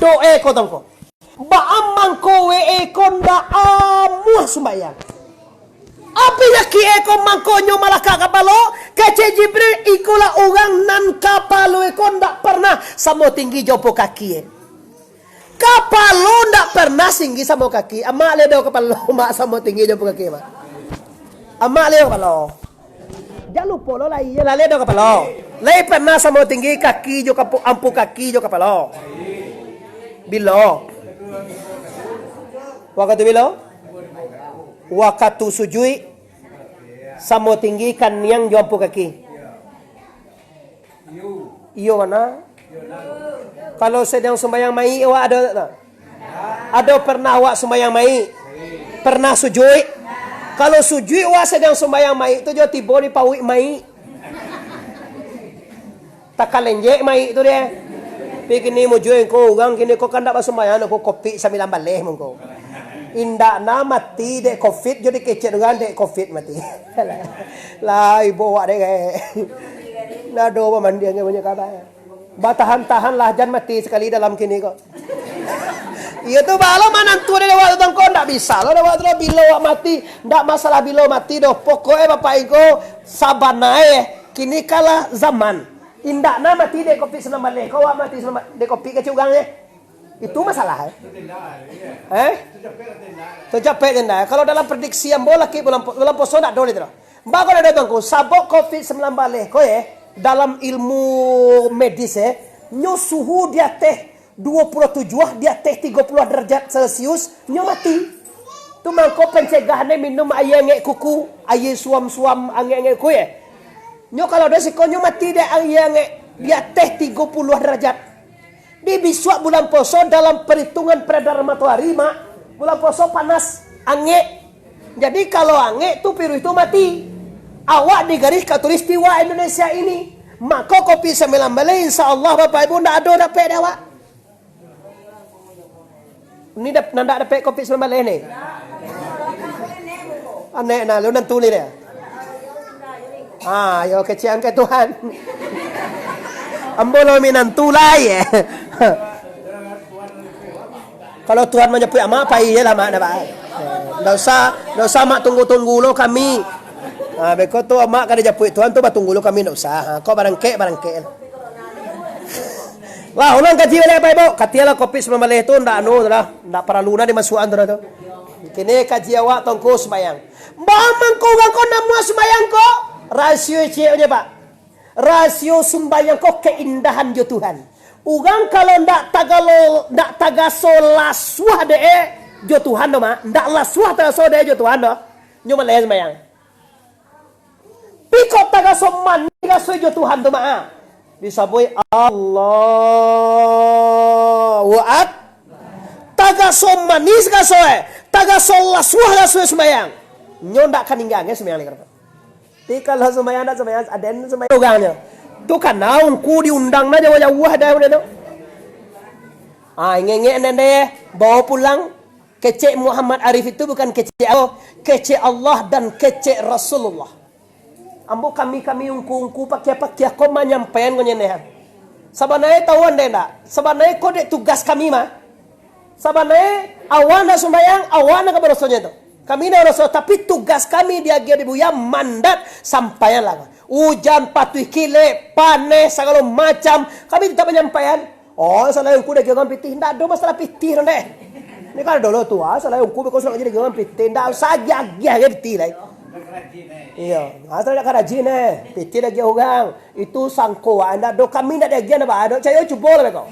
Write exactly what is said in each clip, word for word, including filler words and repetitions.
Doe ko tongko. Baa mangko we eko ndak amuah sumbayang? Api nyakik eko mangkonyo malakak kapalo, kecek Jibril, ikolah urang nan kapalo eko ndak pernah samo tinggi jo ampu kaki e. Kapalo ndak pernah tinggi samo kaki. Amak le do kapalo, mak samo tinggi jo ampu kaki, mak. Amak le do kapalo. Jan lupo lo lai, lah le do kapalo. Lai pernah samo tinggi kaki jo kapo-, ampu kaki jo kapalo. Bilo? Wakatu bilo? Wakatu sujuik samo tinggi kaniang jo ampu kaki. Iyo, mana? Kalau sadang sumbayang maik, awak ado tak? Ado pernah awak sumbayang maik? Pernah sujuik? Kalau sujuik awak sadang sumbayang maik tu, jo tibo di pauik maik. Takalenjek maik tu deh. Tapi kini mujua engko urang kini ko kan ndak basumbayang, ko covid sambilan baleh mungko. Indak na mati dek covid, jo dikecek urang dek covid mati. Lah, ibo awak dek, eh. Ndak ado pamandian banyak kaba. Batahan-tahan lah, jan mati sakali dalam kini ko. Iyo tu, baa lo manantu dek awak tu, tongko, ndak bisa lo dek awak tu lah, bilo awak mati, ndak masalah bilo mati doh. Pokok e, Bapak Ibu, sabana e, kini kalah zaman. Indak na mati dek covid sambilan baleh ko, awak mati sambilan baleh dek covid kecek urang e. Itu masalah, eh? Eh? Tacapek tenda. Kalau dalam prediksi ambo, laki bulan po-, bulan poso ndak ado lai tu. Baa kok ndak ado, Tuanku? Sabab covid sambilan baleh ko, eh, dalam ilmu medis, eh, nyo suhu di ateh duo puluah tujuah, di ateh tigo puluah derajat Celcius, nyo mati. Tu mangko pencegahan e minum aia angek kuku, aia suam-suam angek-angek kuku, eh. Nyo kalau ado siko, nyo mati dek aia angek di ateh tigo puluah derajat. Di bisuak bulan poso dalam perhitungan peredaran matoari, mak, bulan poso panas, angek. Jadi, kalau angek tu virus tu mati. Awak di garis khatulistiwa Indonesia ini. Mako, covid sambilan baleh, insya Allah, Bapak Ibu, ndak ado dapek dek awak. Ni dap-, nan ndak dapek covid sambilan baleh ni. Anek nah, lu nantu ni dia. Ah, yo kecek angkai Tuhan. Ambo lo minantu lai, eh. Kalau Tuhan manjapuik amak, pai je lah, mak, dah, Pak. Ndak usah, ndak usah mak tunggu-tunggu lo kami. Ah, beko tu amak ka dijapuik Tuhan tu, batunggu lo kami, ndak usah. Ha, kok barangkek, barangkek. Lah, ulang kaji baliak, Bapak Ibu. Katialah covid sambilan baleh tu ndak anu tu lah. Ndak paralu nah dimasuakan tu lah tu. Kini kaji awak tongko sumbayang. Baa mangko urang ko namuah sumbayang ko? Rasio ciek je, Pak. Rasio sumbayang ko keindahan jo Tuhan. Urang kalau ndak tagalo, ndak tagaso lasuah dek e jo Tuhan doh, Mak. Ndak lasuah tagaso dek e jo Tuhan doh. Nyo maleh sumbayang. Piko tagaso manih raso jo Tuhan tu, Mak, ah. Disabuik Allahu Ak-, tagaso manih raso, eh. Tagaso lasuah raso sumbayang. Nyo ndak ka ninggakan sumbayang lai. Tapi kalau sumbayang ndak sumbayang, aden sumbayang urangnyo. Tu kan, nah, ungku diundang nah jauah-jauah dai udah tu. Ah, ingek-ingek nende, bawa pulang. Kecek Muhammad Arif itu bukan kecek aku, kecek Allah dan kecek Rasulullah. Ambo kami-kami ungku-ungku pakia-pakia ko manyampaian ko nyenehan. Sabananyo tahu ande ndak? Sabananyo ko dek tugas kami mah. Sabananyo awak nak sumbayang, awak nak ka barasonyo tu. Kami nak baraso, tapi tugas kami diagiah di buya mandat sampaianlah. Ujan patuih kilek, paneh sagalo macam, kami tetap manyampaian. Oh, salah ungku daging urang pitih. Ndak ado masalah pitih tu, ndeh. Ni kan dulu tu, ah, salah ungku beko sudah jadi daging urang pitih. Ndak usah agiah-agiah agiah pitih lai. Iyo, asal ndak karajin, eh. Pitih daging urang. Itu sangko, ah, ndak ado kami ndak diagiah ndak ba-, ado cayo cubo lah beko.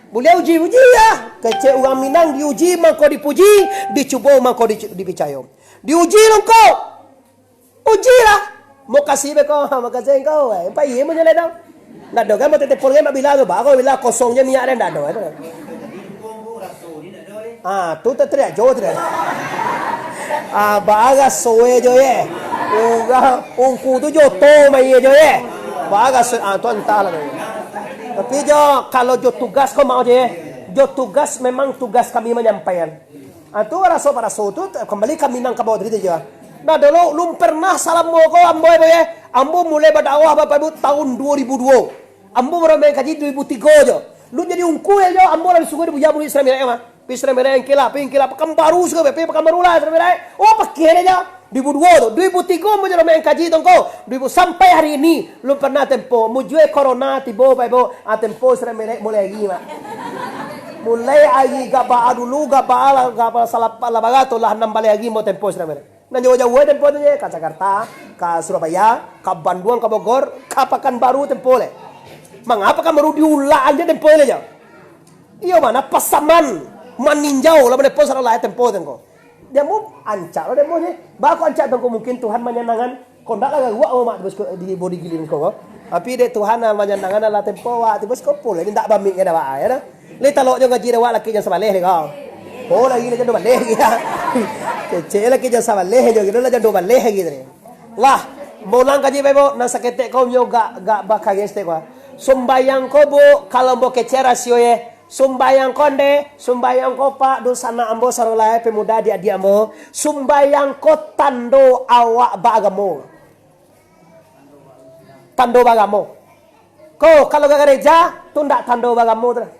Buliah uji-uji lah. Kecek urang Minang diuji mangko dipuji, dicubo mangko di-, dipicayo. Diuji lo ko. Uji lah. Makasih beko, makasih engkau. Eh, pai iyo manyo lai dong. Ndak ado kan, motor telepon kan, bila tu, ba, kau bila kosong je minyak deh, ndak ado, eh. Ah, tu tak teriak jo, teriak. Ah, ba raso e jo, ye. Urang, ungku tu joto mai jo, ye. Ba raso, ah, tu antahlah tu. Tapi jo, kalau jo tugas ko mau je, ye. Jo tugas memang tugas kami manyampaian. Ah, tu raso-paraso tu, kambali ka Minangkabau tadi tu jo. Nah, dulu lum pernah salamo ko ambo, ambo, ye. Ambo mulai badakwah, Bapak Ibu, tahun dua ribu dua. Ambo baru main kaji dua ribu tiga jo. Lu jadi ungku e jo, ambo lah disuruah dibuja bulik Isra Mi'raj mah. Pi Isra Mi'raj, Inqilab, pi Inqilab, Pakanbaru sudah, pi Pakanbaru lah Isra Mi'raj. Oh, pakiah e jo. Duo ribu duo tu, duo ribu tigo ambo jadi main kaji tu ko. Duo ribu sampai hari ini, lu pernah tempo. Mujue corona tibo, Bapak Ibu, ah, tempo Isra Mi'raj mulai lagi, Mak. Mulai lagi gabaa dulu, gabaa lah, gabaa salapa lah barato lah, nan baleh lagi ambo tempo Isra Mi'raj. Nan jauah-jauah tempo tu je, ka Jakarta, ka Surabaya, ka Banduang, ka Bogor, ka Pakanbaru tempo le. Manga Pakanbaru diulang je tempo le jo. Iyo, mano Pasaman, Maninjau lah, mano pun salah tempo tu ko. Dia mau ancak lah dia mau je. Bako ancak tu ko, mungkin Tuhan manyanangan. Kok ndak lah garuak awak tu bos ko, di bodi giling ko. Tapi dek Tuhan lah manyanangan lah tempo awak tu bos ko pun. Ini ndak bamik ya dah, Pak, ya dah. Lai talok jo ngaji dek awak laki jan sabaleh dek kau. Oh, lagi lah jan duo baleh lagi ya. Kecek laki jan sabaleh jo gitu lah, jan duo baleh lagi tadi. Lah, mulang kaji bae, Bu. Nan saketek kau nyo gak, gak bakageh saketek kau. Sumbayang ko, Bu, kalau ambo kecek rasio ye. Sumbayang ko nde, sumbayang ko, Pak, dunsanak ambo, sarolah pemuda, adiak-adiak ambo. Sumbayang ko tando awak baagamo. Tando baagamo. Ko, kalau ka gareja, tu ndak tando baagamo tu lah.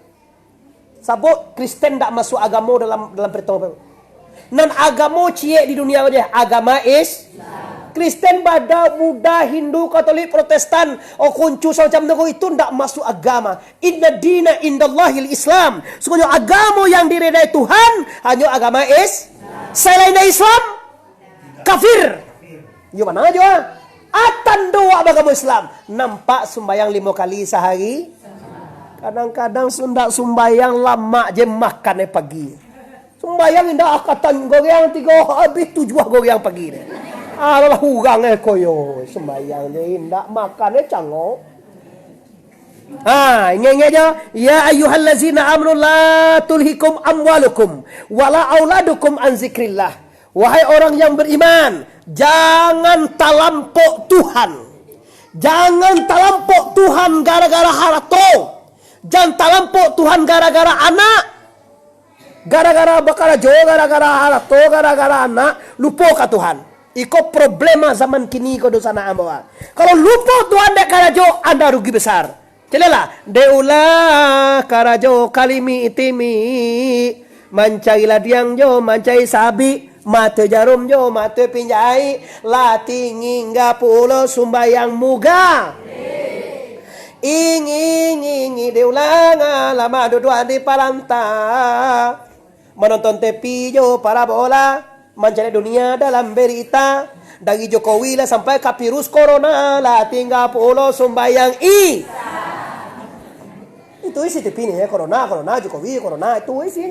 Sabab Kristen ndak masuak agamo dalam, dalam perhitungan. Nan agamo ciek di dunia ko je, agama Is-, Kristen, Bada, Buddha, Hindu, Katolik, Protestan, oh, Konghucu, samacam tu ko, itu ndak masuak agama. Inna dina indallahil Islam. Sungguhnyo agamo yang diridai Tuhan hanyo agama Is-, selain dari Islam, kafir. Iyo, mano jo, ah. Atan doa bagamo Islam. Nampak sumbayang limo kali sahari. Kadang-kadang su-, ndak sumbayang, lamak je makan e pagi. Sumbayang indak, ah, katan goreang tigo, habis tujuah goreang pagi deh. Alah urang e koyo, sumbayang je indak, makan e cangok. Ha, ingek-ingek jo. Ya ayyuhallazina amanu la tulhikum amwalukum wala auladukum an zikrillah. Wahai orang yang beriman, jangan talampok Tuhan. Jangan talampok Tuhan gara-gara harato. Jangan talampok Tuhan gara-gara anak. Gara-gara bakarajo, gara-gara harato, gara-gara anak, lupo ka Tuhan. Iko problema zaman kini ko dunsanak ambo, ah. Kalau lupo Tuhan dek karajo, anda rugi besar. Caliaklah, dek ulah karajo kalimi-itimi, mancari ladiang jo, mancari sabik, mato jarum jo, mato pinjaik, lah tinggi pulo sumbayang muga. Ingi, ingi, ingi, dek ulah, ah, lamak duduak di paranta. Manonton T V jo, parabola, mancaliak dunia dalam berita. Dari Jokowi lah sampai ka virus corona, lah tingga pulo sumbayang i-, itu isi T V ni ya, corona, corona, Jokowi, corona, itu isi.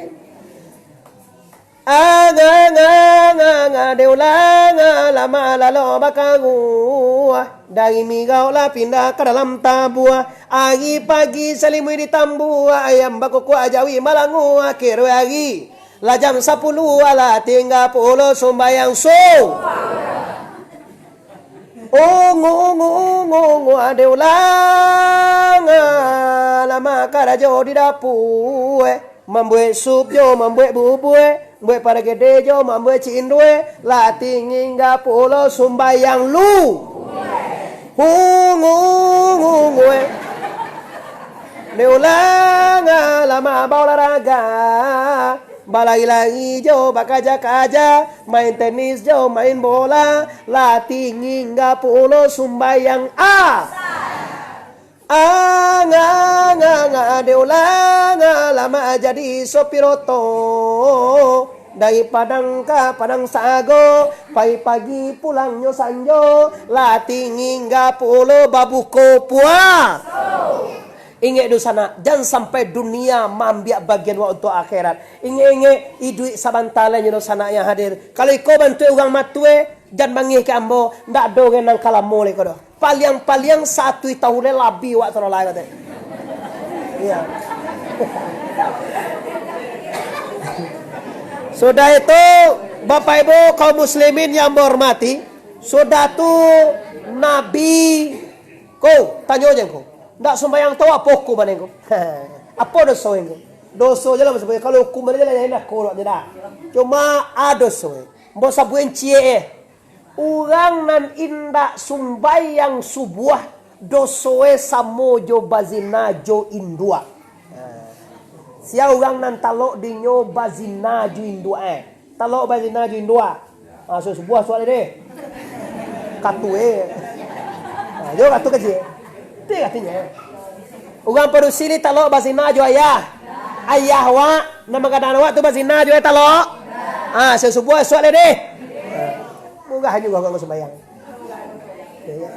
Anga, anga, anga, anga, dek ulah, anga, lamak lalok bakaruah. Dari mirau lah pindah ka dalam tabuah. Ari pagi salimui di tambuah, ayam bakukuak jawi malangua. Kiruik ari lah jam sapuluah, lah tingga pulo sumbayang su-, ungu, ungu, ungu, ungu, dek ulah, anga, lamak karajo di dapua, eh. Mambuek sup jo, mambuek bubue, mambuek paragede jo, mambuek cindue, lah tingga pulo sumbayang lu. Ungu, ungu, ungu, eh. Dek ulah, anga, lamak baolahraga, balari-lari jo, bakaja-kaja, main tenis jo, main bola, lah tingga pulo sumbayang a-, Anga, anga, anga, dek ulah, anga, lamak jadi sopir oto. Dari Padang ka Padang Sago, pai pagi pulangnyo sanjo, lah tingga pulo babuko pua-, Ingek dunsanak, jan sampai dunia maambiak bagian wak untuak akhirat. Ingek-ingek, iduik sabanta lai nyo dunsanak yang hadir. Kalau iko bantuak urang matue, jan mangih ka ambo, ndak ado urang nan ka lamo lai ko doh. Paliang-paliang satu tahun lai labiah wak tololai kate. Iya. Sudah itu, Bapak Ibu kaum muslimin yang ambo hormati, sudah tu Nabi, ko, tanyo je ko. Ndak sumbayang tu apo hukuman ko? Apo doso ko? Doso je lah maksudnyo. Kalau hukuman je lah, lain lah, kolok je dah. Cuma ado doso. Ambo sabuik ciek eh. Urang nan indak sumbayang subuah, dosoe samo jo bazina jo induak. Sia urang nan talok dinyo bazina jo induak, eh. Talok bazina jo induak. Ah, so, subuah suak deh. Katu, eh. Ah, jo katu kecil. Ti katunyo. Urang padusi ni talok bazina jo ayah. Ayah awak, nan magadang awak tu bazina jo, eh, talok. Ah, so, subuah suak deh. Ah, murah juo kok sumbayang. Yo, yo.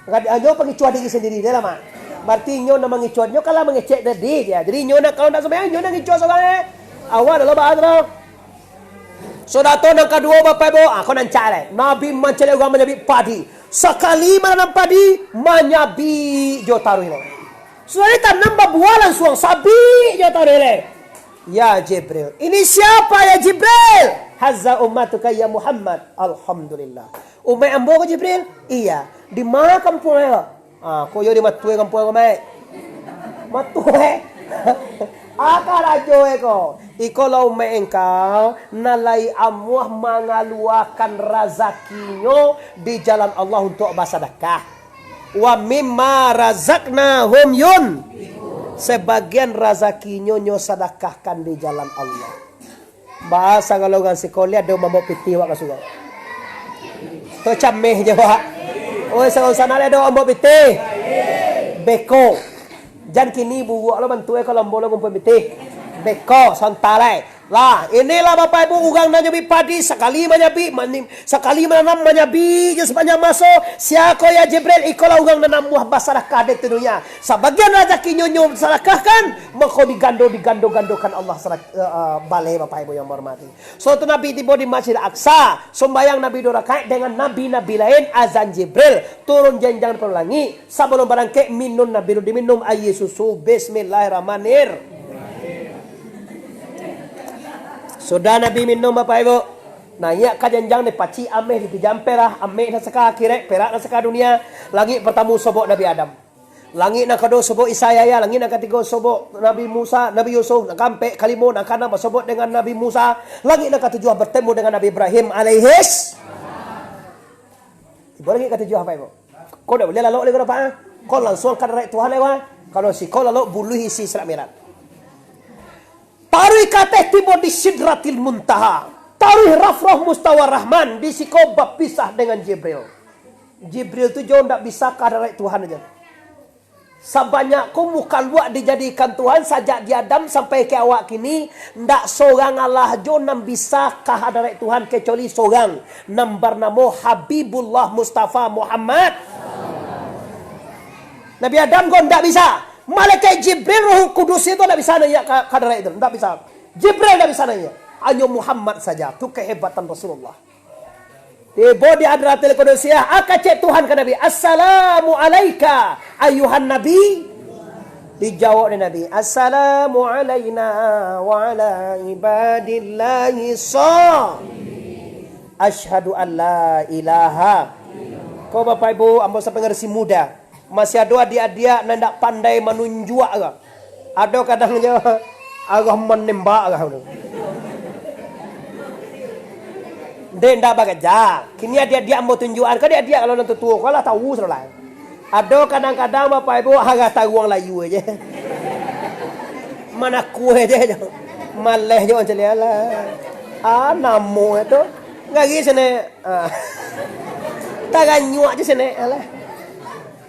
Hanyo pangicuah diri sandiri, dah lah, Mak. Bararti inyo nan mangicuah, inyo kan lah mangecek tadi, yo. Jadi, inyo nak, kalau ndak sumbayang, inyo nak ngicuah surang, eh. Awak dah lah bahas tu. Sudah tu, nan kaduo, Bapak Ibu, ah, ko nan cak, eh. Nabi mancaliak urang manyabik padi. Sakali mananam padi, manyabik jo taruih lo. Sudah ditanam babuah, langsuang sabik jo taruih lo. "Ya Jibril." "Ini siapa, ya Jibril?" "Haza ummatuka, ya Muhammad." "Alhamdulillah." "Umaik ambo ko, Jibril?" "Iya." "Di ma kampuang ko?" "Ah, ko yo di Matue kampuang ko, Maik." "Matue?" "Aka rajo e ko." "Iko lah umaik engkau, nan lai amuah mangaluakan razakinyo di jalan Allah untuak basadakah." "Wa mimma razaqnahum yun." Sabagian razakinyo nyo sadakahkan di jalan Allah. Bahasa kalau urang siko, lai ado mambaok pitih awak ka surau. Tu cameh je awak. Oi, sarau sana lai ado mambaok pitih. Beko. Jan kini buruak lo bantuak e, kalau ambo lo ngumpul pitih. Beko, sonta lai. Lah, inilah Bapak Ibu, urang nan nyabik padi, sakali manyabik, mani-, sakali mananam manyabik je sapanjang maso. "Sia ko, ya Jibril?" "Iko lah urang nan amuah basadakah di dunia. Sabagian razakinyo nyo sadakahkan, mako digando, digando-gandokan Allah sadak-, eh, eh, baleh, Bapak Ibu yang bahormati." Suatu Nabi tibo di Masjid Aqsa, sumbayang Nabi duo rakaat dengan nabi-nabi lain, azan Jibril, turun janjang dari langik, sabalum barangkek minum Nabi, diminum aia susu, Bismillahirrahmanirrahim. Sudah Nabi minum, Bapak Ibu, naiak ka janjang, dipacik ameh, dipijam perak, ameh nan saka akhirat, perak nan saka dunia. Langik partamo sobok Nabi Adam. Langik nan kaduo sobok Isa Yahya, langik nan katigo sobok Nabi Musa, Nabi Yusuf, nan kaampek, kalimo, nan kaanam basobok dengan Nabi Musa, langik nan katujuah bertemu dengan Nabi Ibrahim alaihis. Tibo langik katujuah, Bapak Ibu. Ko ndak buliah lalok lai ko, Pak, ah. Ko langsuang ka hadaraik Tuhan lai ko, ah. Kalau siko lalok buluah isi Isra Mi'raj. Taruih ka ateh tibo di Sidratil Muntaha. Taruih Rafrah Mustawa Rahman, di siko bapisah dengan Jibril. Jibril tu jo ndak bisa ka hadaraik Tuhan aja. Sabanyak ko mukhaluak dijadikan Tuhan, sajak di Adam sampai ka awak kini, ndak sorang alah jo nan bisa ka hadaraik Tuhan, kecuali sorang, nan barnamo Habibullah Mustafa Muhammad. Nabi Adam ko ndak bisa. Malaikat Jibril, Roh Kudus itu ndak bisa naiak ka, ka hadaraik itu, ndak bisa. Jibril ndak bisa naiak. Hanyo Muhammad saja. Tu kehebatan Rasulullah. Tibo di Hadratil Qudusiah, aka cek Tuhan ka Nabi, "Assalamu alaika, ayuhan Nabi." Dijawab dek Nabi, "Assalamu alaina wa ala ibadillahi sha-, asyhadu an la ilaha." Ko Bapak Ibu, ambo sapengarasi muda. Masih ado adiak-adiak nan indak pandai manunjuak ko. Ado kadang jo arah manembak ko. Dek, indak bagaja. Kini adiak-adiak ambo tunjuakan. Ko adiak-adiak kalau nan tuo-tuo ko lah tau sudah lah. Ado kadang-kadang Bapak Ibu arah taruang layu aja. Manakua aja. Maleh jo macam ni lah. Ah, namo tu. Ngari sini. Ah. Taranyuak je sini. Alah.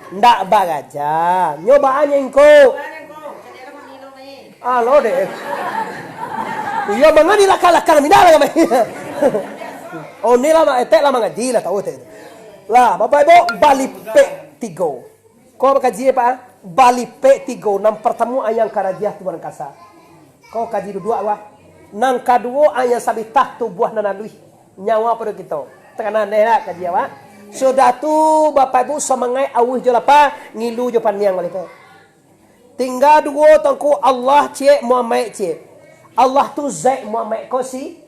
Ndak baraja. Nyo baa nyo ingko. Alo deh. Iyo, mangani lakang-lakang, minda lah kami. Oh, ni lah, Mak Etek lah mangaji lah, tahu Etek. Lah, Bapak Ibu, balipek tigo. Ko kaji, Pak, ah? Balipek tigo, nan partamo ayang karajiah tuan kasa. Ko kaji duduak, wah. Nan kaduo ayang sabitah tubuah nan aluih. Nyawa pado kito. Takana aneh lah kaji awak. Sudah tu, Bapak Ibu, samangaik auih jo lapa, ngilu jo paniang balipek. Tingga duo tongku, Allah ciek, Muhammad ciek. Allah tu Zat, Muhammad ko si,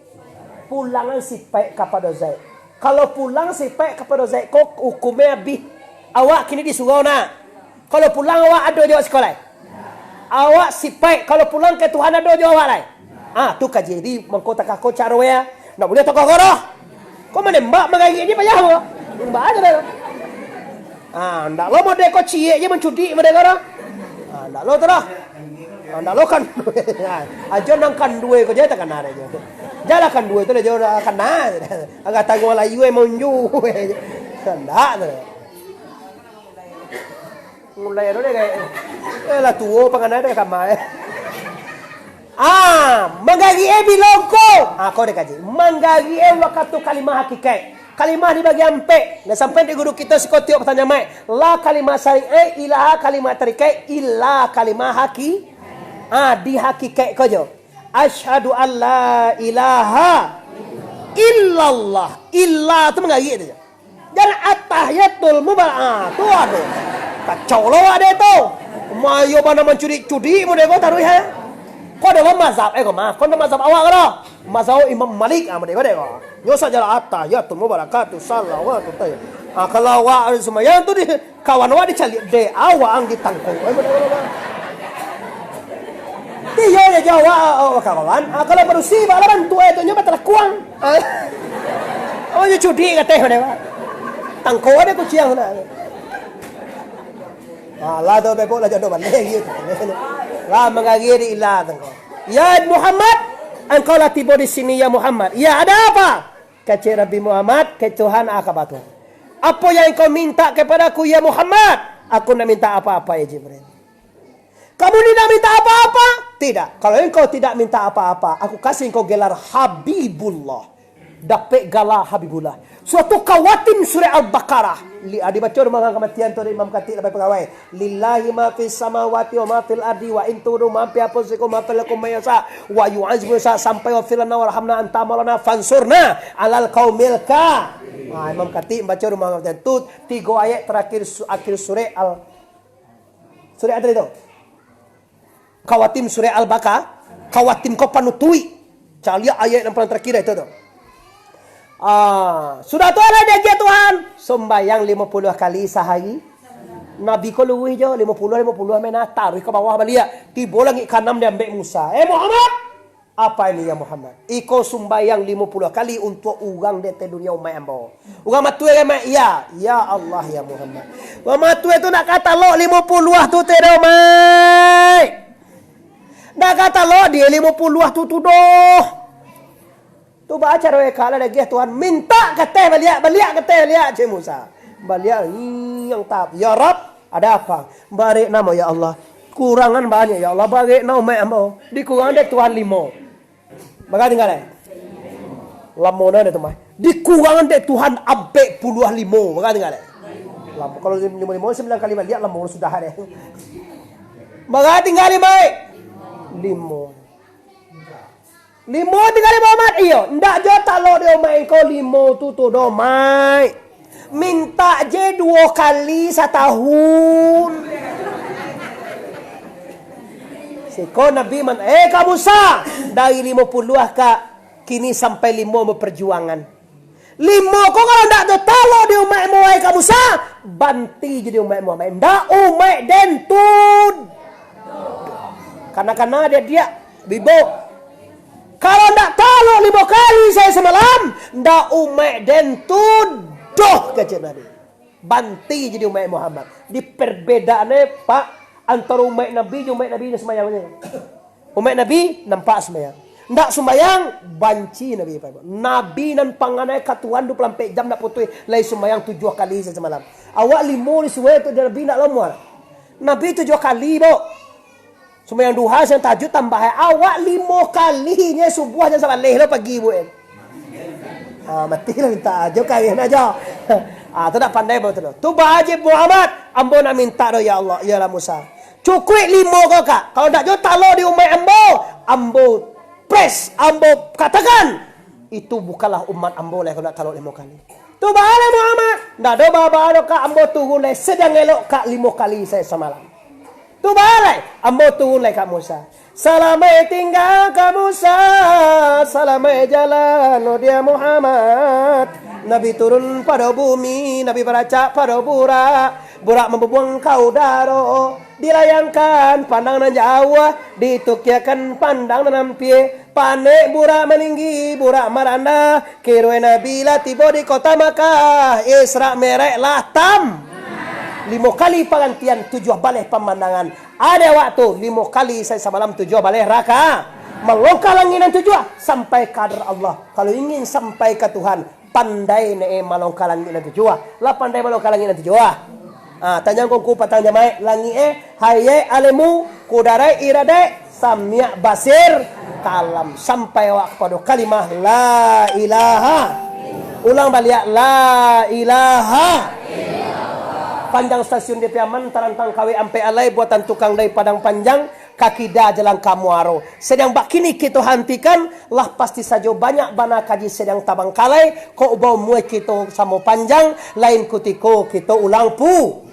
pulangan sipaik kapado Zat. Kalau pulang sipaik kapado Zat ko, hukumnyo abih. Awak kini di surau na. Kalau pulang awak ado jo awak siko lai. Awak sipaik, kalau pulang ka Tuhan ado jo awak lai. Ah, tu kaji. Jadi, mangko takah ko caro ya. Ndak buliah takah ko doh. Ko manembak, manggarik je payah ko. Nembak aja dah. Ah, ndak lo model ko ciek je mancudik model ko doh. Ah, ndak lo tu doh. Ah, ndak lo kandua. Ajo nan kandua ko je takana ajo. Jalah kandua tu lah jo takana. Agak tangguang layu eh monju. Ndak tu. Mulai ado deh kayak, eh, lah tuo pangana deh kama, eh. Ah, manggagik eh bilongko. Ah, kau deh kaji. Manggagik eh wakatu kalimah hakikat. Kalimah dibagi ampek. Nah, sampai di guru kita sikotiok bertanya mai. La kalimah syariat, ilaha kalimah tarikat, illa kalimah haki. Ah, di hakikat ko jo. Asyhadu an la ilaha illallah. Illa tu manggagik tu jo. Jan atahiyatul mubarak. Ah, tu ado. Kacau lo awak deh tu. Mayo bana mancudik-cudik model ko taruih, ha? Ko adalah mazhab, eh, ko maaf. Ko adalah mazhab awak ko dah. Mazhab Imam Malik, ah, model ko deh ko. Nyo sajalah atahiyatul mubarakatuh, salawatut tayyib. Ah, kalau awak ada sembahyang tu di kawan awak dicaliak dek awak ang ditangkok. Eh, model ko deh ko. Tiyo je jawab, oh, kawan. Ah, kalau padusi, bak lah bantu eh, tu nyo batalakuang. Ah. Oh, nyo cudik kateh, mana, Pak? Tangkok ada kuciang sana. Ah, lah tu, bebok lah jodoh balik gitu. Lah, manggagik di ilah tangkok. "Ya Muhammad, engkau lah tibo di sini, ya Muhammad." "Ya, ada apa?" Kecek Nabi Muhammad, "Ke Tuhan, ah, kabar Tuhan. Apa yang engkau minta kepadaku, ya Muhammad?" "Aku nak minta apa-apa, ya Jibril." "Kamu ni nak minta apa-apa?" "Tidak. Kalau engkau tidak minta apa-apa, aku kasih engkau gelar Habibullah." Dapek gala Habibullah. Suatu kawatim surah Al-Baqarah. Li-, ah, dibaco rumah kamatian tu dari Imam Katik labai pagawai. "Lillahi ma fis samawati wa ma fil ardi wa in tubdu ma fi anfusikum ma fil lakum mayasa wa yu'azimu sa sampai wa filana warhamna anta maulana fansurna alal qaumil ka." Ah, Imam Katik baco rumah kamatian tu tigo ayat terakhir su-, akhir surah Al-, surah apa tadi tu? Kawatim surah Al-Baqarah, kawatim ko panutuik. Caliak ayat nan paling terakhir itu tu. Ah, sudah tu lah diagiah Tuhan, sumbayang lima puluh kali sahari. Nabi ko luruih jo, lima puluh, lima puluh, main taruih ka bawah baliak. Tibo langik kanam diambek Musa. "Eh, Muhammad, apa ini ya Muhammad?" "Iko sumbayang lima puluh kali untuak urang di ateh dunia umaik ambo." Urang matuih kan, Mak? "Iya." "Ya Allah, ya Muhammad. Urang matuih tu nak ka talok limo puluah tu teh doh, Mak. Nak ka talok dia limo puluah tu, tu doh." Tu baa caro eka lah dagiah Tuhan. "Mintak ka teh baliak, baliak ka teh baliak," cek Musa. Baliak, yang tap. "Ya Rab, ada apa?" "Barek namo, ya Allah. Kurangan banyak, ya Allah. Barek namo, Mak, ambo. Dikurang dek Tuhan limo." Baga tingga lai? Lamo na tu mah. Dikurang dek Tuhan ampek puluah limo. Baga tingga lai? Lamo. Kalau limo-limo, sambilan kali baliak, lamo sudah deh. Baga tingga lai, Mak? Limo. Limo tingga lai, Mak? Iyo. Ndak jo talok di umaik engkau limo tu, tu doh, Mak. Mintak je duo kali satahun. Siko Nabi man-, "Eh, ka Musa, dari limo puluah ka kini sampai limo baparjuangan. Limo ko kalau ndak tatalok di umaikmu, wahai ka Musa, banti je di umaikmu, umaik ndak umaik den tu." Kana-kana dia, dia, bibo. "Kalau ndak talok limo kali sahari samalam, ndak umaik den tu doh," kecek Nabi. Banti jadi umaik Muhammad. Di perbedaannya, Pak, antara umaik Nabi jo umaik Nabi nan sumbayang. Umaik Nabi nampak sumbayang. Ndak sumbayang, banci Nabi, Pak. Nabi nan panganai ka Tuhan dua puluh ampek jam ndak putuih, lai sumbayang tujuah kali sahari samalam. Awak limo disuruah tu Nabi ndak lomo. Nabi tujuah kali, bo. Sumbayang duha, sumbayang tahajud, tambah ai. Awak limo kali nyo subuah jam sabaleh lo pagi buek. Ah, mati lah minta ajo, kain ajo. Ah, tu dak pandai batul tu. Tu ba aja Muhammad, ambo nak minta doh ya Allah, ya Allah Musa. Cukuik limo ko kak. Kalau dak jo talo di umaik ambo, ambo press, ambo katakan, itu bukanlah umat ambo lah kalau dak talo limo kali. Tu baa lai Muhammad. Ndak ado baa-baa doh kak, ambo turun lai sadang elok kak limo kali sahari samalam. Tu baa lai, ambo turun lai kak Musa. Salamaik tingga kak Musa, salamaik jalan, oh dia Muhammad. Nabi turun pado bumi, Nabi baracak pado burak, burak mambubuang ka udaro. Dilayangkan pandang nan jauah, ditukiakan pandang nan ampia. Panek burak maninggi, burak marandah. Kiroe Nabi lah tibo di kota Makkah. Isra Mi'raj lah tam. Limo kali pagantian, tujuah baleh pamandangan. Ado waktu limo kali sahari samalam, tujuah baleh raka. Malongkah langik nan tujuah, sampai ka hadrat Allah. Kalau ingin sampai ka Tuhan, pandai ne malongkah langik nan tujuah. Lah pandai malongkah langik nan tujuah. Ah, tanyang kongku patang jamaik, langik eh, hayek alemu, kudaraik iradaik, samiak basir, kalam. Sampai awak kapado kalimah la ilaha. Ulang baliak, la ilaha. Panjang stasiun D P Aman, tarantang kawek ampek alai, buatan tukang dari Padang Panjang, ka kida jalan ka Muaro. Sadang bakini kito hantikan, lah pasti sajo banyak bana kaji sadang tabangkalai, kok baumua kito samo panjang, lain kutiko kito ulang pu.